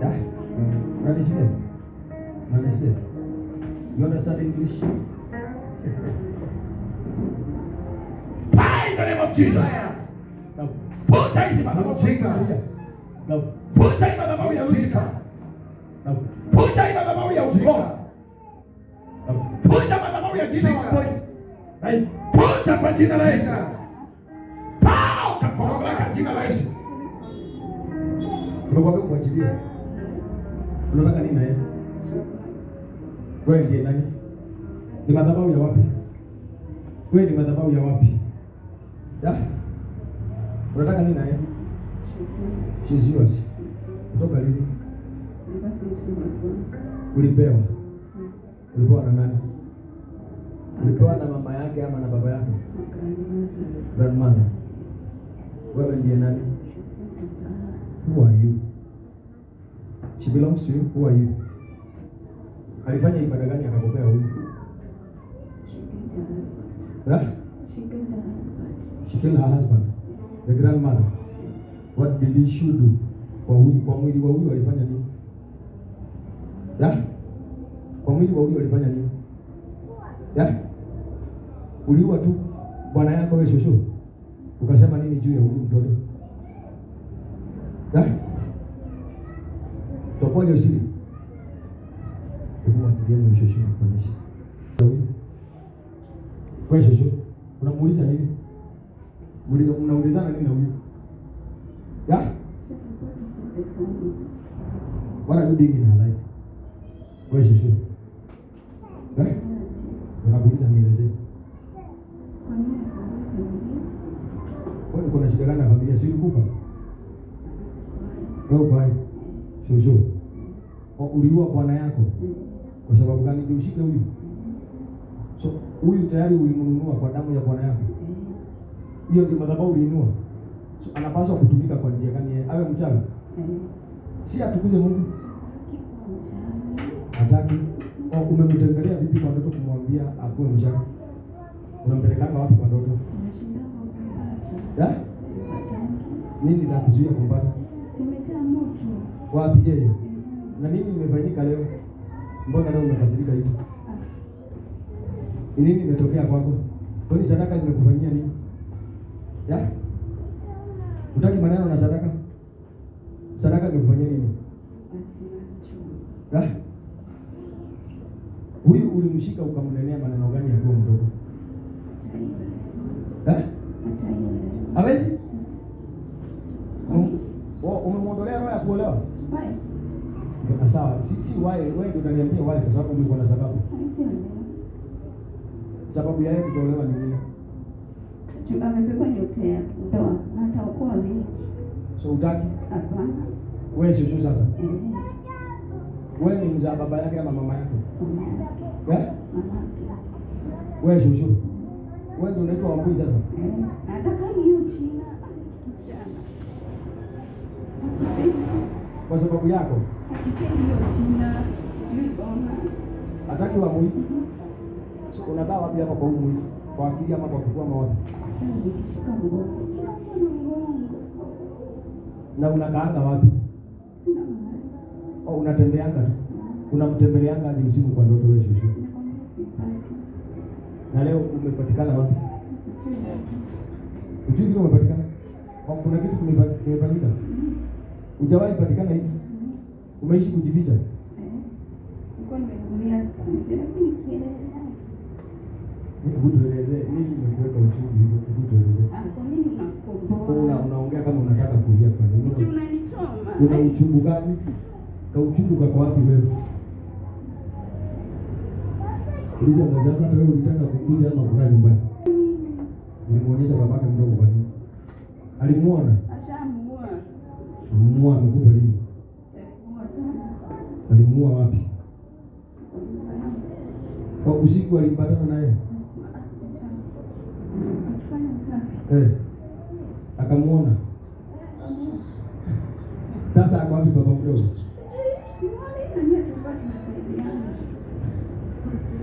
Yeah? Unanisikia? Unanisikia? You understand English? By the name of Jesus. Navuta hizi madhabahu. Vunjika. Navuta hii madhabahu ya Lucifer. Navuta hii madhabahu ya ukoo. Navuta madhabahu ya jina la Wamboi. Naivunja kwa jina la Yesu. Pao kwa mamlaka ya jina la Yesu. Unakuambia kuachilia. Unataka nini na yeye? Wewe ndiye nani? Ni madhabahu ya wapi? Wewe ni madhabahu ya wapi? Ya? Unataka nini na yeye? She's yours. Kutoka lini? Ulipewa. Ulipewa na nani? Ulipewa na mama yake ama na baba yake? Grandmother. Wewe ndiye nani? Who are you? She belongs to you. Who are you? Alifanya ibada gani akakupea huyu? Huh? She killed her husband. The grandmother. What did she do? Kwa huyu, kwa mwili wa huyu alifanya nini? Yeah? Kwa mwili wa huyu alifanya nini? Yeah? Uliua tu bwana yako wewe shosho. Ukasema nini juu ya huyu mtoto? Yeah? Topoje usiri. Hebu mwatilieni mshosho nikuonyeshe. Huyu. Wewe shosho, unamuuliza nini? Mnaulizana nini na huyu? Yeah? What are you doing in her life? Wewe shosho. Eh? Unakuuliza nielezee. Wewe uko na shida gani na familia? Si ulikufa? Wewe uko hai. Shosho. Uliua bwana yako. Kwa sababu gani ndio ushike huyu? So huyu tayari ulimnunua kwa damu ya bwana yako. Hiyo ndio madhabahu uliinua. So anapaswa kutumika kwa njia gani yeye? Awe mchawi? Si atukuze Mungu? Hataki. Umemtembelea vipi kwa ndoto kumwambia akuwe mchawi? Unampelekanga wapi kwa ndoto? Ya? Nini la kuzuia kumpata? Wapi yeye? Na nini imefanyika leo? Mbona leo umekasirika hivi? Nini imetokea kwako? Kwani sadaka imekufanyia nini? Ya? Hutaki maneno na sadaka? Sadaka imekufanyia nini? Ya? Huyu ulimshika ukamnenea maneno gani akiwa mdogo? Eh? Hawezi? Umemwondolea roho ya kuolewa? Ndio sawa. Si why, wewe ndio unaniambia why kwa sababu ulikuwa na sababu. Sababu ya yeye kutolewa ni nini? Amebeba nyota ya ndoa na ataokoa wengi. So hutaki? Hapana. Wewe shushu sasa. Wewe ni mzaa baba yake ama mama yake? Eh? Wewe shushu. Wewe ndio unaitwa Wambui sasa. Nataka hiyo jina. Kijana. Kwa sababu yako. Hakipendi hiyo jina. Sijui mbona. Hataki Wambui. So unakaa wapi hapa kwa huu mwili? Kwa akili ama kwa kifua ama wapi? Nikishika mgongo. Kila mtu ana mgongo. Na unakaanga wapi? Sina mahali. Oh, unatembeanga tu. Unamtembeleanga hadi usiku kwa ndoto wewe shushu. Nakwambia sipati. Na leo umepatikana wapi? Sijui wapi. Hujui vile umepatikana? Kwa kuna kitu kimefanyika? Hujawahi patikana hivi? Umeishi kujificha? Nilikuwa nimezuia sikuje, lakini kielele. Hebu tuelezee nini imekuweka uchungu hivyo? Hebu tuelezee. Kwa nini unakomboa? Unaongea kama unataka kulia kwa nini? Sijui unanichoma. Una uchungu gani? Ka uchungu kako wapi wewe? Uliza mwenzako hata wewe ulitaka kukuja ama kukaa nyumbani? Ulimuonyesha babake mdogo kwa nini? Alimuona? Ashamuua. Alimuua amekufa lini? Alimuua wapi? Kwa usiku alimpatana naye? Akamuona. Sasa ako wapi baba mdogo?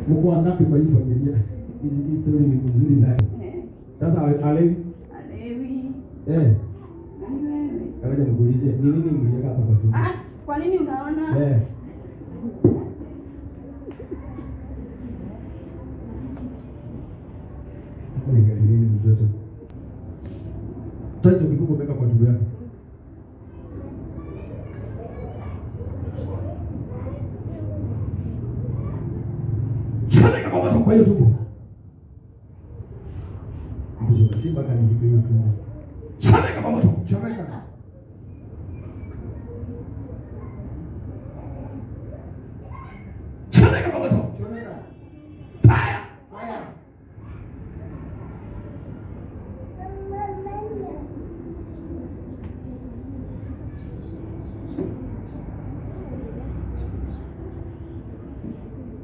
Mko wangapi kwa hii familia? Hii story ni nzuri nayo. Sasa alewi? Alewi. Eh. Nani wewe? Ngoja nikuulize, ni nini mliweka hapa kwa tumbo? Ah, Kwa nini unaona? Eh. Nini mtoto? Toa hicho kifungo umeweka kwa tumbo yako. Chomeka kwa moto kwa hiyo tumbo. Mtoto si mpaka nijike hiyo tumbo. Chomeka kwa moto. Chomeka. Chomeka kwa moto. Chomeka. Fire. Fire.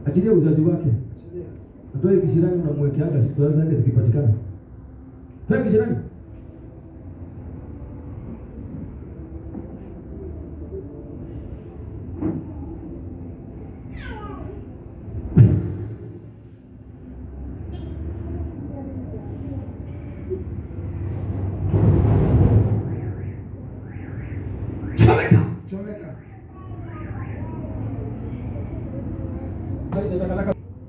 Achilia uzazi wake. Atoe kisirani unamwekeaga siku zake zikipatikana. Toa kisirani. Chomeka. Chomeka.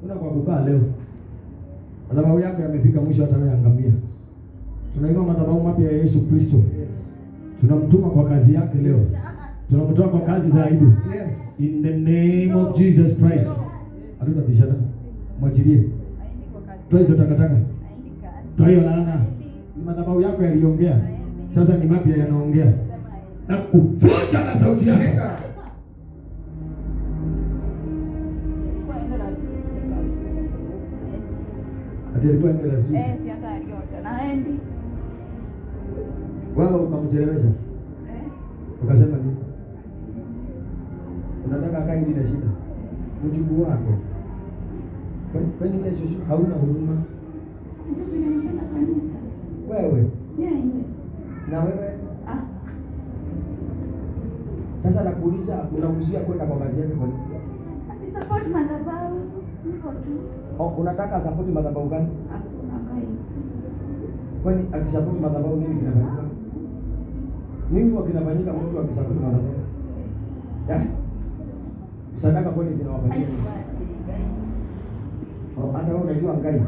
Una kwa kukaa leo. Madhabahu yako yamefika mwisho, hata wewe angamia. Tunainua madhabahu mapya ya Yesu Kristo. Yes. Tunamtuma kwa kazi yake leo. Tunamtoa kwa kazi za aibu. Yes. In the name of Jesus Christ. Hatutabishana. Mwachilie. Toa hizo takataka. Toa hiyo laana. Ni madhabahu yako yaliongea. Sasa ni mapya yanaongea. Na kuvunja na sauti yako. Shika. Ati alikuwa ende last week. Eh, si hata aliota. Na haendi. Wewe ukamchelewesha. Eh. Ukasema nini? Unataka akae hivi na shida. Mjukuu wako. Kwani ile shushu hauna huruma? Ndio vile napenda kanisa. Wewe Yeah, yeah. na wewe Ah, sasa nakuuliza, unamzuia kwenda kwa kazi yake kwa nini? asisupport madhabahu. Hivyo tu. Oh, unataka asapoti madhabahu gani? Hakuna kai. Kwani akisapoti madhabahu nini kinafanyika? Nini huwa kinafanyika mtu akisapoti madhabahu? Ya? Sadaka kwani zinawapatia nini? Oh, hata wewe unajua ngai.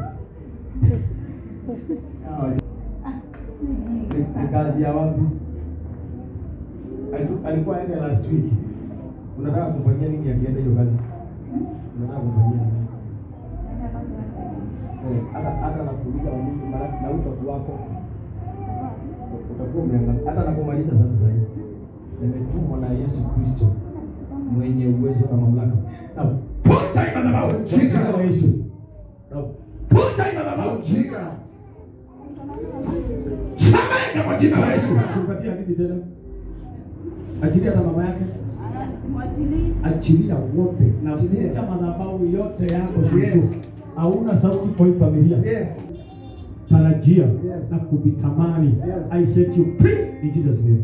Ah, ni kazi ya wapi? Alikuwa aende last week. Unataka kumfanyia nini akienda hiyo kazi? Unataka kumfanyia nini? Eh, hata nakuuliza wa nini mara na utakuwa wako. Utakuwa umeangalia hata nakumaliza sasa sasa hivi. Nimetumwa na Yesu Kristo mwenye uwezo na mamlaka. Na vunja hii madhabahu kwa jina la Yesu. Na vunja hii madhabahu. Shika. Chomeka kwa jina la Yesu. Usimpatie hadithi tena. Achilia hata mama yake. Mwachilie. Achilia wote na vunja madhabahu yote yako shushu. Hauna sauti kwa hii familia. Yes. Tarajia Yes. na kuvitamani. Yes. I set you free in Jesus name.